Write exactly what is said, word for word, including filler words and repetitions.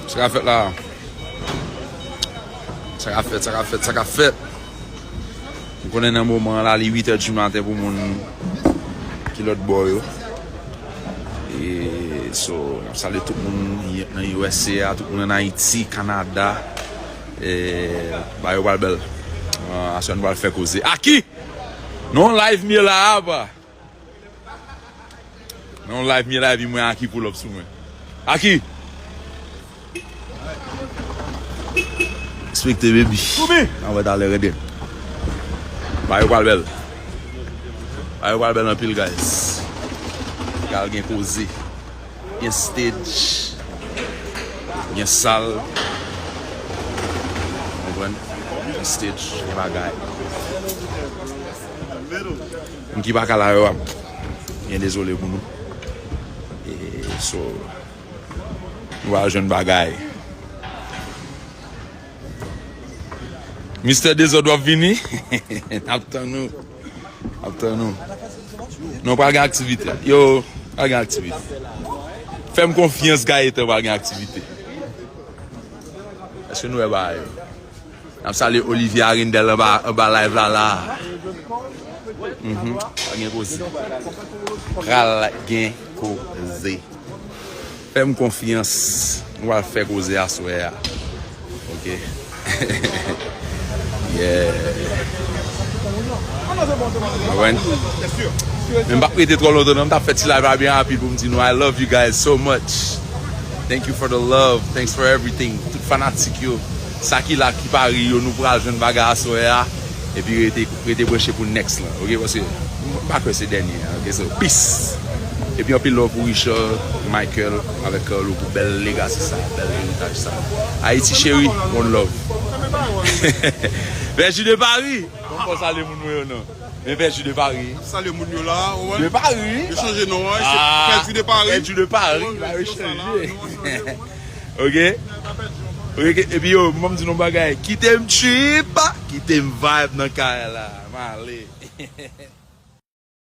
Sa k ap fèt la? Sa k ap fèt, sa k ap fèt, sa k ap fèt? M konnen nan moman an la, li uit è di maten pou moun ki lòt bò yo. E, so, m ap salye tout moun nan U S A, tout moun ann Ayiti, Kanada. E, bagay yo pral bèl. Ah, aswè nou pral fè koze. Aki! Non, live m ye la, apa. Non, live m ye la, epi mwen Aki pull up sou mwen. Aki! Respekte, baby. N a wè talè, rete. Bagay yo pral bèl. Bagay yo pral bèl anpil, guys. Pral gen koze. Gen stage. Gen sal. Konprann? Gen stage, gen bagay. Moun ki pa ka la yo ap byen dezole pou nou. E, so, nou pral jwenn bagay. Mistè Dezòd, w ap vini? N ap tann ou. N ap tann ou. Non, pral gen aktivite. Yo, pral gen aktivite. Fè m konfyans, Gayetan, pral gen aktivite. Èske nou wè bagay yo? N ap salye Olivier Arindel anba, anba live la, la. Mhm. Pral gen koze. Pral gen koze. Fè m konfyans. Nou pral fè koze aswè a. Ok. Yeah. Konprann? Men m p ap rete twò lontan, non. M t ap fè ti live la byen rapid pou m di nou, I love you guys so much. Thank you for the love. Thanks for everything. Tout fanatik yo. Sa ki la, ki pa ri yo, nou pral jwenn bagay aswè a. Epi rete, rete branche pou next lan, ok? Paske m pa kwè se dènye a, ok? So, peace! Epi anpil love pou Richard, Michael, avèk Carlo pou bèl legacy sa, bèl eritaj sa. Ayiti cheri, one love. Vèji de Pari! Bon, fò salye moun mwen yo, non. Men Vèji de Pari. Salye moun yo la, ou wè? De Pari. Yo chanje non an, se Ah, Pèdi de Pari. Pèdi de Pari, Ou wè, ba yo yo sa la, chanje. nou, nou, nou. Ok? Ok, epi yo, mwen m di nou bagay. Kite m trip, kite m vibe nan kay la. M ale.